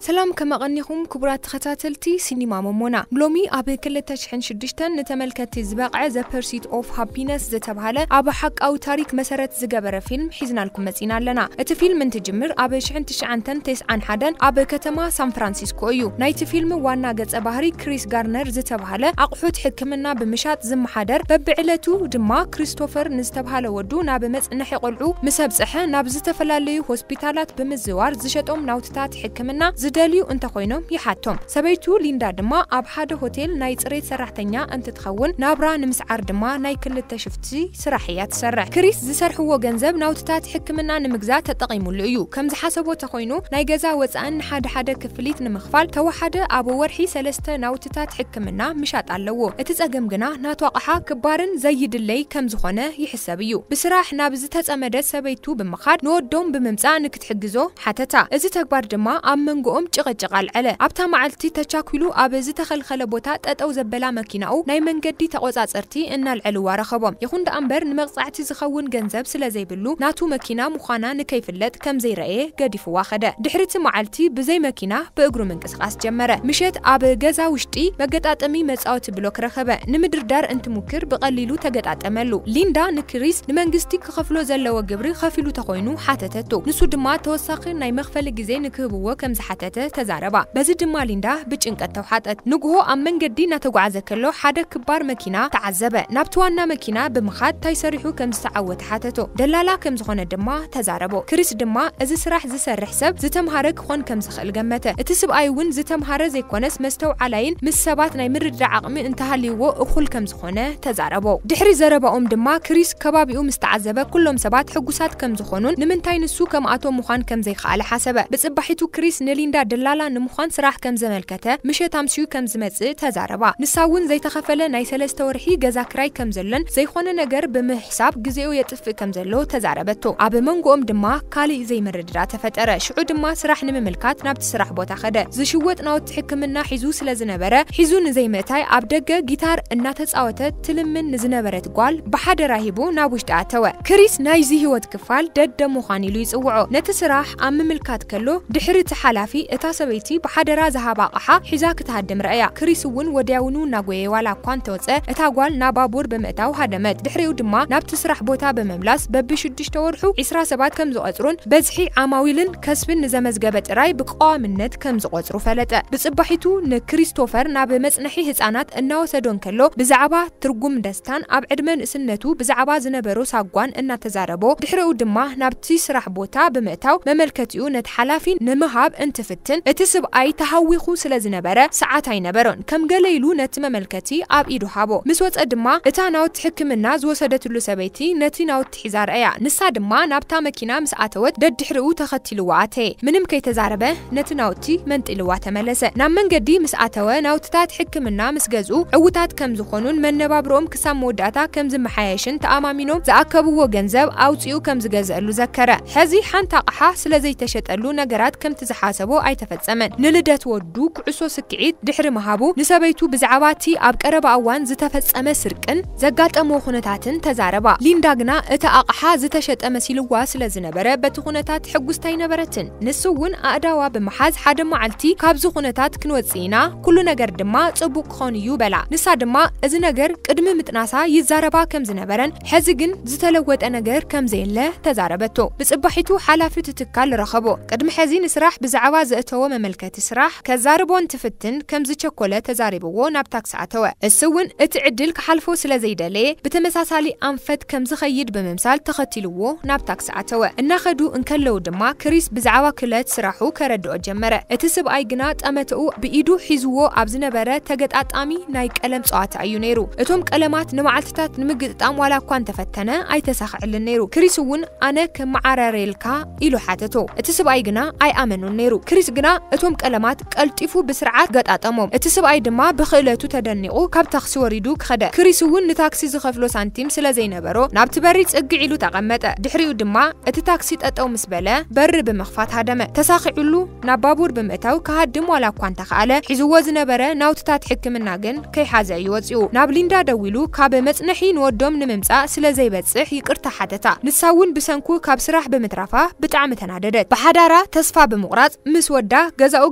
ሰላም ከመቐኒኹም ክቡራት ተኸታተልቲ ሲኒማ መሞና። ሎሚ ኣብ ክልተ ሽሕን ሽዱሽተን ንተመልከትቲ ዝበቕዐ The Pursuit of Happiness ዝተብሃለ ኣብ ሓቃዊ ታሪክ መሰረት ዝገበረ ፊልም ሒዝናልኩም መጺና ኣለና። እቲ ፊልም እንትጅምር ኣብ ሽሕን ትሽዓንተን ተስዓን ሓደን ኣብ ከተማ ሳን ፍራንሲስኮ እዩ። ናይቲ ፊልም ዋና ገጸ ባህሪ ክሪስ ጋርነር ዝተብሃለ ኣቑሑት ሕክምና ብምሻጥ ዝመሓደር፣ በብዕለቱ ድማ ክሪስቶፈር ንዝተብሃለ ወዱ ናብ መጽነሒ ቆልዑ ምስ ኣብጽሐ ናብ ዝተፈላለዩ ሆስፒታላት ብምዝዋር ዝሸጦም ናውትታት ሕክምና ዝደልዩ እንተኾይኖም ይሓቶም። ሰበይቱ ሊንዳ ድማ ኣብ ሓደ ሆቴል ናይ ጽሬት ሰራሕተኛ እንትትኸውን፣ ናብራ ንምስዓር ድማ ናይ ክልተ ሽፍቲ ስራሕ እያ ትሰርሕ። ክሪስ ዝሰርሕዎ ገንዘብ ናውትታት ሕክምና ንምግዛእ ተጠቒሙሉ እዩ። ከም ዝሓሰቦ ተኾይኑ ናይ ገዛ ወጻእን ንሓደ ሓደ ክፍሊት ንምኽፋል ተወሓደ ኣብ ወርሒ ሰለስተ ናውትታት ሕክምና ምሻጥ ኣለዎ። እቲ ጸገም ግና ናቱ ኣቕሓ ክባርን ዘይድለይ ከም ዝኾነ ይሕሰብ እዩ። ብስራሕ ናብ ዝተጸመደት ሰበይቱ ብምኻድ ንወዶም ብምምጻእ ንክትሕግዞ ሓተታ። እዚ ተግባር ድማ ኣብ መንጎኦም ጭቕጭቕ ኣልዐለ። ኣብታ መዓልቲ ተቻኲሉ ኣብ ዝተኸልኸለ ቦታ ጠጠው ዘበላ መኪናኡ ናይ መንገዲ ተቖጻጸርቲ እናልዐልዋ ረኸቦም። ይኹን ደኣ እምበር ንመቕጻዕቲ ዝኸውን ገንዘብ ስለ ዘይብሉ ናቱ መኪና ምዃና ንከይፍለጥ ከም ዘይረኣየ ገዲፍዋ ኸደ። ድሕሪ እቲ መዓልቲ ብዘይ መኪና ብእግሩ ምንቅስቓስ ጀመረ። ምሸት ኣብ ገዛ ውሽጢ መገጣጠሚ መጻወቲ ብሎክ ረኸበ። ንምድርዳር እንትሙክር ብቐሊሉ ተገጣጠመሉ። ሊንዳ ንክሪስ ንመንግስቲ ክኸፍሎ ዘለዎ ግብሪ ከፊሉ ተኾይኑ ሓተተቶ። ንሱ ድማ ተወሳኺ ናይ መኽፈሊ ግዜ ንክህብዎ ከም ዝሓተተ ተዛረባ። በዚ ድማ ሊንዳ ብጭንቀት ተውሓጠት። ንግሆ ኣብ መንገዲ እናተጓዓዘ ከሎ ሓደ ክባር መኪና ተዓዘበ። ናብቲ ዋና መኪና ብምኻድ እንታይ ሰሪሑ ከም ዝተዓወተ ሓተቶ። ደላላ ከም ዝኾነ ድማ ተዛረቦ። ክሪስ ድማ እዚ ስራሕ ዝሰርሕ ሰብ ዝተምሃረ ክኾን ከም ዝኽእል ገመተ። እቲ ስብኣይ እውን ዝተምሃረ ዘይኮነስ መስተውዓላይን ምስ ሰባት ናይ ምርድዳእ ዓቕሚ እንተሃልይዎ እኹል ከም ዝኾነ ተዛረቦ። ድሕሪ ዘረባኦም ድማ ክሪስ ከባቢኡ ምስ ተዓዘበ ኩሎም ሰባት ሕጉሳት ከም ዝኾኑን ንምንታይ ንሱ ከምኣቶም ምዃን ከም ዘይከኣለ ሓሰበ። ብጽባሒቱ ክሪስ ንሊንዳ ደላላ ንምዃን ስራሕ ከም ዘመልከተ ምሸት ኣምስዩ ከም ዝመጽእ ተዛረባ። ንሳ እውን ዘይተኸፈለ ናይ ሰለስተ ወርሒ ገዛ ክራይ ከም ዘሎን ዘይኾነ ነገር ብምሕሳብ ግዜኡ የጥፍእ ከም ዘሎ ተዛረበቶ። ኣብ መንጎኦም ድማ ካልእ ዘይምርድዳእ ተፈጠረ። ሽዑ ድማ ስራሕ ንምምልካት ናብቲ ስራሕ ቦታ ኸደ። ዝሽወጥ ናውቲ ሕክምና ሒዙ ስለ ዝነበረ ሒዙ ንዘይምእታይ ኣብ ደገ ጊታር እናተጻወተ ትልምን ንዝነበረት ጓል ብሓደራ ሂቡ ናብ ውሽጢ ኣተወ። ክሪስ ናይዚ ህይወት ክፋል ደደ ምዃን ኢሉ ይጽውዖ። ነቲ ስራሕ ኣብ ምምልካት ከሎ ድሕሪ እቲ ሓላፊ እታ ሰበይቲ ብሓደራ ዝሃባ ኣቕሓ ሒዛ ክትሃድም ረኣያ። ክሪስ እውን ወዲያውኑ እናጎየ ዋላ እኳ እንተወጸ እታ ጓል ናብ ባቡር ብምእታው ሃደመት። ድሕሪኡ ድማ ናብቲ ስራሕ ቦታ ብምምላስ በብሽዱሽተ ወርሑ ዒስራ ሰባት ከም ዝቐጽሩን በዝሒ ዓማዊልን ከስብን ንዘመዝገበ ጥራይ ብቀዋምነት ከም ዝቖጽሩ ፈለጠ። ብጽባሒቱ ንክሪስቶፈር ናብ መጽነሒ ህጻናት እናወሰዶ እንከሎ ብዛዕባ ትርጉም ደስታን ኣብ ዕድመ ንእስነቱ ብዛዕባ ዝነበሮ ሳጓን እናተዛረቦ፣ ድሕሪኡ ድማ ናብቲ ስራሕ ቦታ ብምእታው መመልከቲኡ ነቲ ሓላፊ ንምሃብ እንትፍትን፣ እቲ ስብኣይ ተሃዊኹ ስለ ዝነበረ ሰዓት ኣይነበሮን። ከም ገለ ኢሉ ነቲ መመልከቲ ኣብ ኢዱ ሃቦ። ምስ ወጸ ድማ እታ ናውቲ ሕክምና ዝወሰደትሉ ሰበይቲ ነቲ ናውቲ ሒዛ ረኣያ። ንሳ ድማ ናብታ መኪና ምስ ኣተወት ደድሕሪኡ ተኸቲልዋ ኣተየ። ምንም ከይተዛረበ ነቲ ናውቲ መንጢልዋ ተመለሰ። ናብ መንገዲ ምስ ኣተወ ናውትታት ሕክምና ምስ ገዝኡ ዕዉታት ከም ዝኾኑን መነባብሮኦም ክሳብ መወዳእታ ከም ዝመሓየሽን ተኣማሚኖም ዝኣከብዎ ገንዘብ ኣውጺኡ ከም ዝገዝአሉ ዘከረ። ሕዚ ሓንቲ ኣቕሓ ስለ ዘይተሸጠሉ ነገራት ከምቲ ዝሓሰቦ ኣይተፈጸመን። ንልደት ወዱ ኩዕሶ ስክዒት ድሕሪ ምሃቡ ንሰበይቱ ብዛዕባ እቲ ኣብ ቀረባ እዋን ዝተፈጸመ ስርቅን ዘጋጠሞ ኩነታትን ተዛረባ። ሊንዳ ግና እቲ ኣቕሓ ዝተሸጠ መሲልዋ ስለ ዝነበረ በቲ ኩነታት ሕጉስቲ ኣይነበረትን። ንሱ እውን ኣእዳዋ ብምሓዝ ሓደ መዓልቲ ካብዚ ኩነታት ክንወጽእ ኢና፣ ኩሉ ነገር ድማ ጽቡቕ ክኾን እዩ በላ። ንሳ ድማ እዚ ነገር ቅድሚ ምጥናሳ ይዛረባ ከም ዝነበረን ሕዚ ግን ዝተለወጠ ነገር ከም ዘየለ ተዛረበቶ። ብጽባሒቱ ሓላፊ እቲ ትካል ረኸቦ። ቅድሚ ሕዚ ንስራሕ ብዛዕባ ዘእተዎ መመልከቲ ስራሕ ከዛርቦ እንትፍትን ከም ዝቸኮለ ተዛሪብዎ ናብ ታክሲ ኣተወ። እሱ እውን እቲ ዕድል ክሓልፎ ስለ ዘይደለየ ብተመሳሳሊ ኣንፈት ከም ዝኸይድ ብምምሳል ተኸቲልዎ ናብ ታክሲ ኣተወ። እናኸዱ እንከለዉ ድማ ክሪስ ብዛዕባ ክለት ስራሑ ከረድኦ ጀመረ። እቲ ስብኣይ ግና ጠመተኡ ብኢዱ ሒዝዎ ኣብ ዝነበረ ተገጣጣሚ ናይ ቀለም ጸዋታ እዩ ነይሩ። እቶም ቀለማት ንመዓልትታት ንምግጥጣም ዋላ እኳ እንተፈተነ ኣይተሳኽዐልን ነይሩ። ክሪስ እውን ኣነ ከመዓራርየልካ ኢሉ ሓተቶ። እቲ ስብኣይ ግና ኣይኣመኖን ነይሩ። ክሪስ ግና እቶም ቀለማት ቀልጢፉ ብስርዓት ገጣጠሞም። እቲ ስብኣይ ድማ ብኽእለቱ ተደኒቑ ካብ ታክሲ ወሪዱ ክኸደ። ክሪስ እውን ንታክሲ ዝኸፍሎ ሳንቲም ስለ ዘይነበሮ ናብቲ በሪ ጽግዕ ኢሉ ተቐመጠ። ድሕሪኡ ድማ እቲ ታክሲ ጠጠው ምስ በለ በሪ ብምኽፋት ሃደመ። ተሳኺዑሉ ናብ ባቡር ብምእታው ክሃድም ዋላ እኳ እንተኸኣለ ሒዝዎ ዝነበረ ናውትታት ሕክምና ግን ከይሓዘ እዩ ወጺኡ። ናብ ሊንዳ ደዊሉ ካብ መጽነሒ ንወዶም ንምምጻእ ስለ ዘይበጽሕ ይቅርታ ሓተታ። ንሳ እውን ብሰንኩ ካብ ስራሕ ብምትራፋ ብጣዕሚ ተናደደት። ብሓዳራ ተስፋ ብምቑራጽ ምስ ወዳ ገዛኡ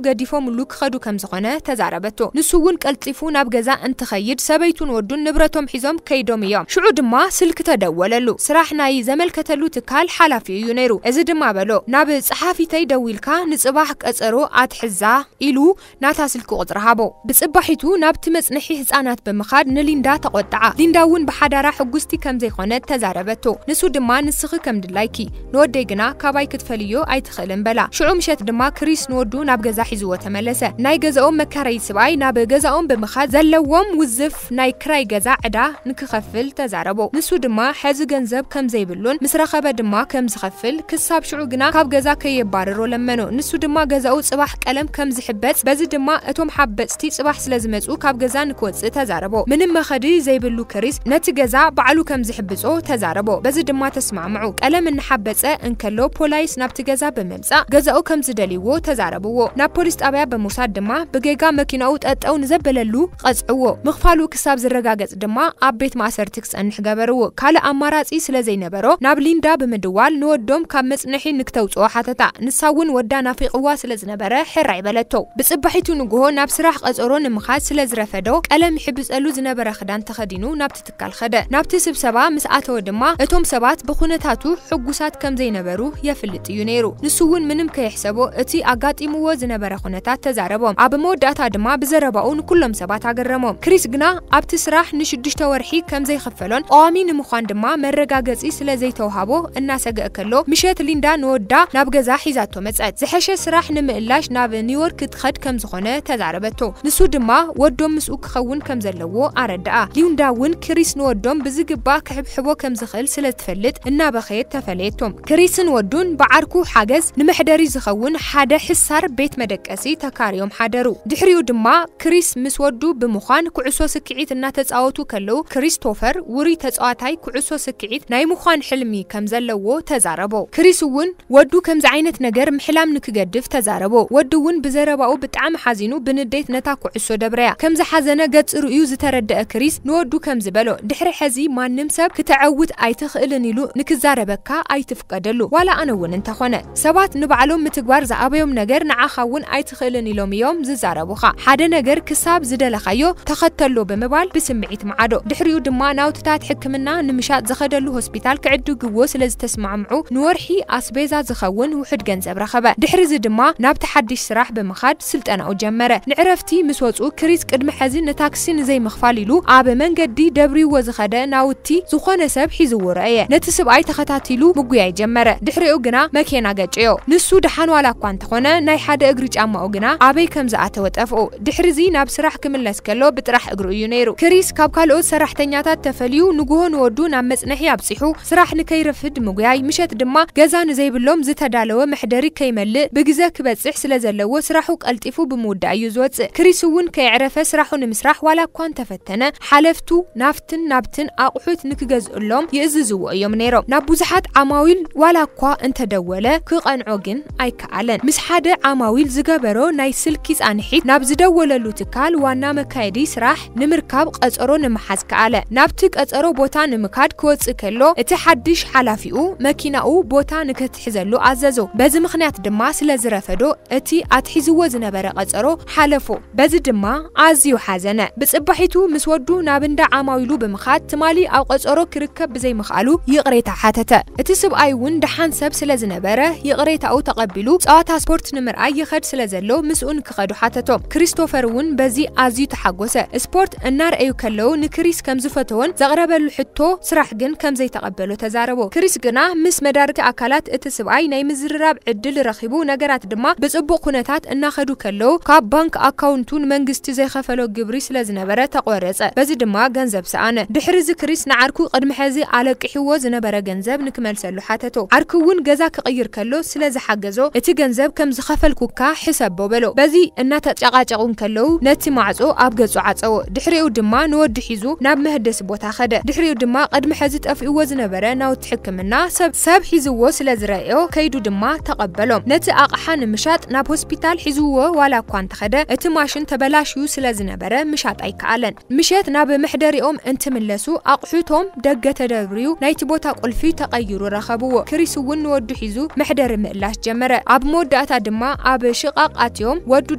ገዲፎምሉ ክኸዱ ከም ዝኾነ ተዛረበቶ። ንሱ እውን ቀልጢፉ ናብ ገዛ እንትኸይድ ሰበይቱን ወዱን ንብረቶም ሒዞም ከይዶም እዮም። ሽዑ ድማ ስልኪ ተደወለሉ። ስራሕ ናይ ዘመልከተሉ ትካል ሓላፊ እዩ ነይሩ። እዚ ድማ በሎ፣ ናብ ጸሓፊተይ ደዊልካ ንጽባሕ ቀጸሮ ኣትሕዛ ኢሉ ናታ ስልኪ ቁጽሪ ሃቦ። ብጽባሒቱ ናብቲ መጽንሒ ህጻናት ብምኻድ ንሊንዳ ተቖጥዓ። ሊንዳ እውን ብሓዳራ ሕጉስቲ ከም ዘይኮነት ተዛረበቶ። ንሱ ድማ ንስኺ ከም ድላይኪ፣ ንወደይ ግና ካባይ ክትፈልዮ ኣይትኽእልን በላ። ሽዑ ምሸት ድማ ክሪስ ንወዱ ናብ ገዛ ሒዝዎ ተመለሰ። ናይ ገዛኦም መካረይ ስብኣይ ናብ ገዛኦም ብምኻድ ዘለዎም ውዝፍ ናይ ክራይ ገዛ ዕዳ ንክኸፍል ተዛረቦ። ንሱ ድማ ሕዚ ገንዘብ ከም ዘይብሉን ምስ ረኸበ ድማ ከም ዝኸፍል፣ ክሳብ ሽዑ ግና ካብ ገዛ ከየባርሮ ለመኖ። ንሱ ድማ ገዛኡ ጽባሕ ቀለም ከም ዝሕበጽ፣ በዚ ድማ እቶም ሓበጽቲ ጽባሕ ስለ ዝመጹ ካብ ገዛ ንክወጽእ ተዛረቦ። ምንም መኸዲ ዘይብሉ ክሪስ ነቲ ገዛ ባዕሉ ከም ዝሕብጾ ተዛረቦ። በዚ ድማ ተስማምዑ። ቀለም እናሓበጸ እንከሎ ፖላይስ ናብቲ ገዛ ብምምጻእ ገዛኡ ከም ዝደልይዎ ተዛረብዎ። ናብ ፖሊስ ጣብያ ብምውሳድ ድማ ብጌጋ መኪናኡ ጠጠው ንዘበለሉ ቀጽዕዎ። ምኽፋሉ ክሳብ ዝረጋገጽ ድማ ኣብ ቤት ማእሰርቲ ክጸንሕ ገበርዎ። ካልእ ኣማራጺ ስለ ዘይነበሮ ናብ ሊንዳ ብምድዋል ንወዶም ካብ መጽንሒ ንክተውጽኦ ሓተታ። ንሳ እውን ወዳ ናፊቕዋ ስለ ዝነበረ ሕራይ በለቶ። ብጽባሒቱ ንግሆ ናብ ስራሕ ቀጸሮ ንምኻድ ስለ ዝረፈዶ ቀለም ይሕብጸሉ ዝነበረ ክዳን ተኸዲኑ ናብቲ ትካል ኸደ። ናብቲ ስብሰባ ምስ ኣተወ ድማ እቶም ሰባት ብኹነታቱ ሕጉሳት ከም ዘይነበሩ የፍልጥ እዩ ነይሩ። ንሱ እውን ምንም ከየሕሰቦ እቲ ኣጋጢምዎ ዝነበረ ኩነታት ተዛረቦም። ኣብ መወዳእታ ድማ ብዘረባኡ ንኩሎም ሰባት ኣገረሞም። ክሪስ ግና ኣብቲ ስራሕ ንሽዱሽተ ወርሒ ከም ዘይኸፈሎን ቀዋሚ ንምዃን ድማ መረጋገጺ ስለ ዘይተውሃቦ እናሰገአ ከሎ፣ ምሸት ሊንዳ ንወዳ ናብ ገዛ ሒዛቶ መጸት። ዝሐሸ ስራሕ ንምእላሽ ናብ ኒውዮርክ ክትኸድ ከም ዝኾነ ተዛረበቶ። ንሱ ድማ ወዶም ምስኡ ክኸውን ከም ዘለዎ ኣረድኣ። ሊንዳ እውን ክሪስ ንወዶም ብዝግባእ ክሕብሕቦ ከም ዝኽእል ስለ ትፈልጥ እናበኸየት ተፈለየቶም። ክሪስን ወዱን ብዓርኩ ሓገዝ ንመሕደሪ ዝኸውን ሓደ ሕሳር ቤት መደቀሲ ተካርዮም ሓደሩ። ድሕሪኡ ድማ ክሪስ ምስ ወዱ ብምዃን ኩዕሶ ስክዒት እናተጻወቱ ከለዉ፣ ክሪስቶፈር ውሩይ ተጻዋታይ ኩዕሶ ስክዒት ናይ ምዃን ሕልሚ ከም ዘለዎ ተዛረቦ። ክሪስ እውን ወዱ ከምዚ ዓይነት ነገር ምሕላም ንክገድፍ ተዛረቦ። ወዱ እውን ብዘረባኡ ብጣዕሚ ሓዚኑ ብንዴት ነታ ኩዕሶ ደብረያ። ከም ዝሓዘነ ገጽ ርእዩ ዝተረደአ ክሪስ ንወዱ ከምዚ በሎ፣ ድሕሪ ሕዚ ማንም ሰብ ክተዐውት ኣይትኽእልን ኢሉ ንክዛረበካ ኣይትፍቀደሉ፣ ዋላ ኣነ እውን እንተኾነ። ሰባት ንባዕሎም ምትግባር ዝኣበዮም ነገር ንዓኻ እውን ኣይትኽእልን ኢሎም እዮም ዝዛረቡኻ። ሓደ ነገር ክሳብ ዝደለኻዮ ተኸተሎ ብምባል ብስምዒት መዓዶ። ድሕሪኡ ድማ ናውትታት ሕክምና ንምሻጥ ዝኸደሉ ሆስፒታል ክዕድግዎ ስለ ዝተስማዕምዑ ንወርሒ ኣስቤዛ ዝኸውን ውሑድ ገንዘብ ረኸበ። ድሕሪ እዚ ድማ ናብቲ ሓድሽ ስራሕ ብምኻድ ስልጠናኡ ጀመረ። ንዕረፍቲ ምስ ወጹ ክሪስ ቅድሚ ሕዚ ንታክሲ ንዘይምኽፋል ኢሉ ኣብ መንገዲ ደብርይዎ ዝኸደ ናውቲ ዝኾነ ሰብ ሒዝዎ ረኣየ። ነቲ ስብኣይ ተኸታቲሉ ምጉያይ ጀመረ። ድሕሪኡ ግና መኪና ገጨዮ። ንሱ ደሓን ዋላ እኳ እንተኾነ ናይ ሓደ እግሪ ጫማኡ ግና ኣበይ ከም ዝኣተወ ጠፍኦ። ድሕሪ እዚ ናብ ስራሕ ክምለስ ከሎ ብጥራሕ እግሩ እዩ ነይሩ። ክሪስ ካብ ካልኦት ሰራሕተኛታት ተፈልዩ ንግሆ ንወዱ ናብ መጽነሒ ኣብጺሑ ስራሕ ንከይረፍድ ምጉያይ፣ ምሸት ድማ ገዛ ንዘይብሎም ዝተዳለወ መሕደሪ ከይመልእ ብግዘ ክበጽሕ ስለ ዘለዎ ስራሑ ቀልጢፉ ብምውዳእ እዩ ዝወጽእ። ክሪስ እውን ከየዕረፈ ስራሑ ንምስራሕ ዋላ እኳ እንተፈተነ ሓለፍቱ ናፍትን ናብትን ኣቑሑት ንክገዝእሎም ይእዝዝዎ እዮም ነይሮም። ናብ ብዙሓት ዓማዊል ዋላ እኳ እንተደወለ ክቐንዖ ግን ኣይከኣለን። ምስ ሓደ ዓማዊል ዝገበሮ ናይ ስልኪ ጻንሒት ናብ ዝደወለሉ ትካል ዋና መካየዲ ስራሕ ንምርካብ ቀጸሮ ንምሓዝ ከኣለ። ናብቲ ቀጸሮ ቦታ ንምካድ ክወጽእ ከሎ እቲ ሓድሽ ሓላፊኡ መኪናኡ ቦታ ንክትሕዘሉ ኣዘዞ። በዚ ምኽንያት ድማ ስለ ዝረፈዶ እቲ ኣትሒዝዎ ዝነበረ ቀጸሮ ሓለፎ። በዚ ድማ ኣዝዩ ሓዘነ። ብጽባሒቱ ምስ ወዱ ናብ እንዳ ዓማዊሉ ብምኻድ ትማሊ ኣብ ቀጸሮ ክርከብ ብዘይምኽኣሉ ይቕሬታ ሓተተ። እቲ ስብኣይ እውን ደሓን ሰብ ስለ ዝነበረ ይቕሬታኡ ተቐቢሉ ጸዋታ ስፖርት ንምርኣይ ይኸድ ስለ ዘሎ ምስኡ ንክኸዱ ሓተቶም። ክሪስቶፈር እውን በዚ ኣዝዩ ተሓጎሰ። ስፖርት እናርኣዩ ከለዉ ንክሪስ ከም ዝፈተዎን ዘቕረበሉ ሕቶ ስራሕ ግን ከም ዘይተቐበሎ ተዛረቦ። ክሪስ ግና ምስ መዳርግቲ ኣካላት እቲ ስብኣይ ናይ ምዝርራብ ዕድል ረኺቡ፣ ነገራት ድማ ብጽቡቕ ኩነታት እናኸዱ ከለዉ ካብ ባንክ ኣካውንቱ ንመንግስቲ ዘይኸፈሎ ግብሪ ስለ ዝነበረ ተቖረጸ። በዚ ድማ ገንዘብ ሰኣነ። ድሕሪ እዚ ክሪስ ንዓርኩ ቅድሚ ሕዚ ኣለቂሕዎ ዝነበረ ገንዘብ ንክመልሰሉ ሓተቶ። ዓርኩ እውን ገዛ ክቕይር ከሎ ስለ ዝሓገዞ እቲ ገንዘብ ከም ዝኸፈልኩካ ሕሰቦ በሎ። በዚ እናተጨቃጨቁ እንከለዉ ነቲ ማዕጾ ኣብ ገጹ ዓጸዎ። ድሕሪኡ ድማ ንወዲ ሒዙ ናብ መህደሲ ቦታ ኸደ። ድሕሪኡ ድማ ቅድሚ ሕዚ ጠፊእዎ ዝነበረ ናውቲ ሕክምና ሰብ፣ ሰብ ሒዝዎ ስለ ዝረኣዮ ከይዱ ድማ ተቐበሎም። ነቲ ኣቕሓ ንምሻጥ ናብ ሆስፒታል ሒዝዎ ዋላ እኳ እንተኸደ እቲ ማሽን ተበላሽዩ ስለ ዝነበረ ምሻጥ ኣይከኣለን። ምሸት ናብ መሕደሪኦም እንትምለሱ ኣቑሑቶም ደገ ተደብርዩ ናይቲ ቦታ ቁልፊ ተቐይሩ ረኸብዎ። ክሪስ እውን ንወዱ ሒዙ መሕደሪ ምእላሽ ጀመረ። ኣብ መወዳእታ ድማ ኣብ ሽቓቕ ኣትዮም። ወዱ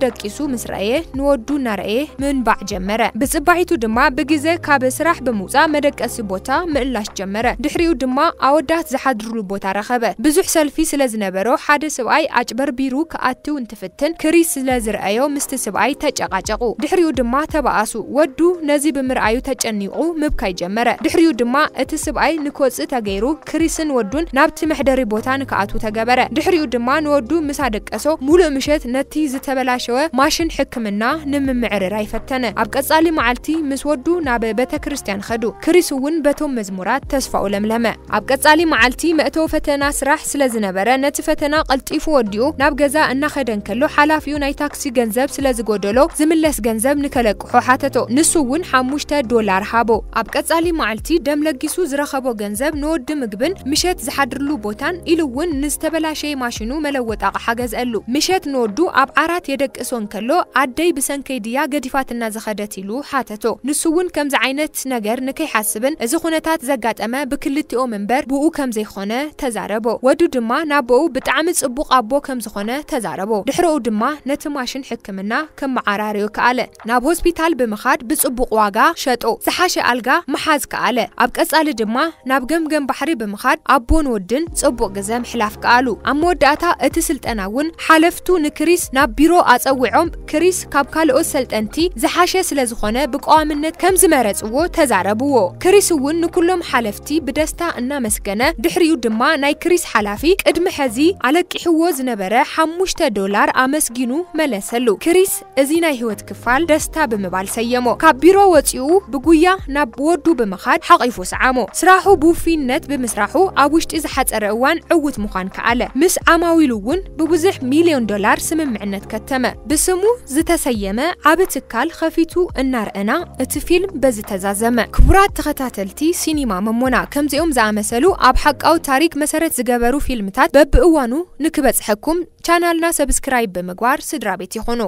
ደቂሱ ምስ ረኣየ፣ ንወዱ እናረኣየ ምንባዕ ጀመረ። ብጽባሒቱ ድማ ብግዜ ካብ ስራሕ ብምውጻእ መደቀሲ ቦታ ምእላሽ ጀመረ። ድሕሪኡ ድማ ኣወዳት ዝሓድርሉ ቦታ ረኸበ። ብዙሕ ሰልፊ ስለ ዝነበሮ ሓደ ስብኣይ ኣጭበርቢሩ ክኣትው እንትፍትን ክሪስ ስለ ዝረኣዮ ምስቲ ስብኣይ ተጨቓጨቑ። ድሕሪኡ ድማ ተባኣሱ። ወዱ ነዚ ብምርኣዩ ተጨኒቑ ምብካይ ጀመረ። ድሕሪኡ ድማ እቲ ስብኣይ ንክወጽእ ተገይሩ ክሪስን ወዱን ናብቲ መሕደሪ ቦታ ንክኣትዉ ተገበረ። ድሕሪኡ ድማ ንወዱ ምስ ኣደቀሶ ሙሉእ ምሸት ነቲ ዝተበላሸወ ማሽን ሕክምና ንምምዕርራይ ፈተነ። ኣብ ቀጻሊ መዓልቲ ምስ ወዱ ናብ ቤተ ክርስቲያን ኸዱ። ክሪስ እውን በቶም መዝሙራት ተስፋኡ ለምለመ። ኣብ ቀጻሊ መዓልቲ መእተዊ ፈተና ስራሕ ስለ ዝነበረ ነቲ ፈተና ቀልጢፉ ወዲኡ ናብ ገዛ እናኸደ እንከሎ ሓላፊኡ ናይ ታክሲ ገንዘብ ስለ ዝጎደሎ ዝምለስ ገንዘብ ንከለቅሖ ሓተቶ። ንሱ እውን ሓሙሽተ ዶላር ሃቦ። ኣብ ቀጻሊ መዓልቲ ደም ለጊሱ ዝረኸቦ ገንዘብ ንወዲ ምግብን ምሸት ዝሓድርሉ ቦታን ኢሉ እውን ንዝተበላሸየ ማሽኑ መለወጢ ኣቕሓ ገዝአሉ። ምሸት ንወዱ ኣብ ዓራት የደቅሶ እንከሎ ኣደይ ብሰንከይ ድያ ገዲፋትና ዝኸደት ኢሉ ሓተቶ። ንሱ እውን ከምዚ ዓይነት ነገር ንከይሓስብን እዚ ኩነታት ዘጋጠመ ብክልቲኦም እምበር ብኡ ከም ዘይኮነ ተዛረቦ። ወዱ ድማ ናቦኡ ብጣዕሚ ጽቡቕ ኣቦ ከም ዝኾነ ተዛረቦ። ድሕረኡ ድማ ነቲ ማሽን ሕክምና ከመዓራርዮ ከኣለ። ናብ ሆስፒታል ብምኻድ ብጽቡቕ ዋጋ ሸጦ። ዝሓሸ ኣልጋ ምሓዝ ከኣለ። ኣብ ቀጻሊ ድማ ናብ ገምገም ባሕሪ ብምኻድ ኣቦን ወድን ጽቡቕ ግዘ ምሕላፍ ከኣሉ። ኣብ መወዳእታ እቲ ስልጠና እውን ሓለፍቱ ንክሪስ ናብ ቢሮ ኣጸዊዖም ክሪስ ካብ ካልኦት ሰልጠንቲ ዝሓሸ ስለ ዝኾነ ብቀዋምነት ከም ዝመረጽዎ ተዛረብዎ። ክሪስ እውን ንኩሎም ሓለፍቲ ብደስታ እናመስገነ ድሕሪኡ ድማ ናይ ክሪስ ሓላፊ ቅድሚ ሕዚ ኣለቂሕዎ ዝነበረ ሓሙሽተ ዶላር ኣመስጊኑ መለሰሉ። ክሪስ እዚ ናይ ህይወት ክፋል ደስታ ብምባል ሰየሞ። ካብ ቢሮ ወጺኡ ብጉያ ናብ ወዱ ብምኻድ ሓቒፉ ሰዓሞ። ስራሑ ብውፉይነት ብምስራሑ ኣብ ውሽጢ ዝሓጸረ እዋን ዕዉት ምዃን ከኣለ። ምስ ዓማዊሉ እውን ብብዙሕ ሚልዮን ዶላር ስምምዕነት ከተመ። ብስሙ ዝተሰየመ ዓቢ ትካል ኸፊቱ እናርኣና እቲ ፊልም በዚ ተዛዘመ። ክቡራት ተኸታተልቲ ሲኒማ መሞና ከምዚኦም ዝኣመሰሉ ኣብ ሓቃዊ ታሪክ መሰረት ዝገበሩ ፊልምታት በብእዋኑ ንክበጽሐኩም ቻናልና ሰብስክራይብ ብምግባር ስድራ ቤት ይኹኑ።